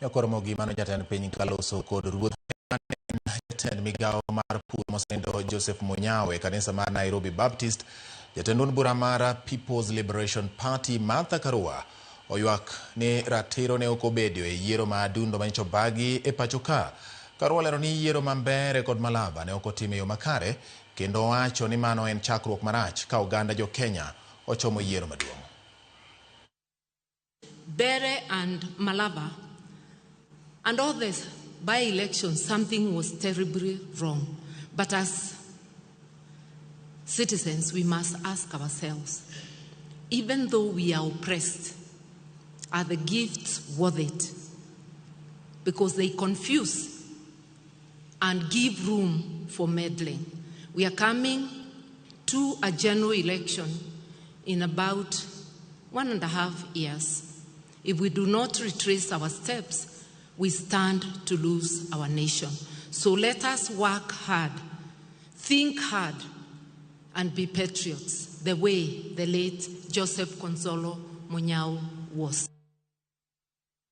Nyakoromogi mano jatend piny kaloso kod ruodh jatend migawo mar pur mosenindo Joseph Munyao e kanisa mar Nairobi Baptist. Jatend od bura mar People's Liberation Party Martha Karua oywak ni ratiro ne ok obedo e yiero ma adundo manyocha obagi e pacho ka. Karua olero ni yiero ma Mbeere kod Malava ne ok otim e yo makare kendo owacho ni mano en chakruok marach ka oganda jo Kenya ochomo yiero maduong'. Mbeere and Malava and all the by-elections, something was terribly wrong. But as citizens, we must ask ourselves, even though we are oppressed, are the gifts worth it? Because they confuse and give room for meddling. We are coming to a general election in about 1.5 years. If we do not retrace our steps, we stand to lose our nation. So let us work hard, think hard, and be patriots the way the late Joseph Konzolo Munyao was.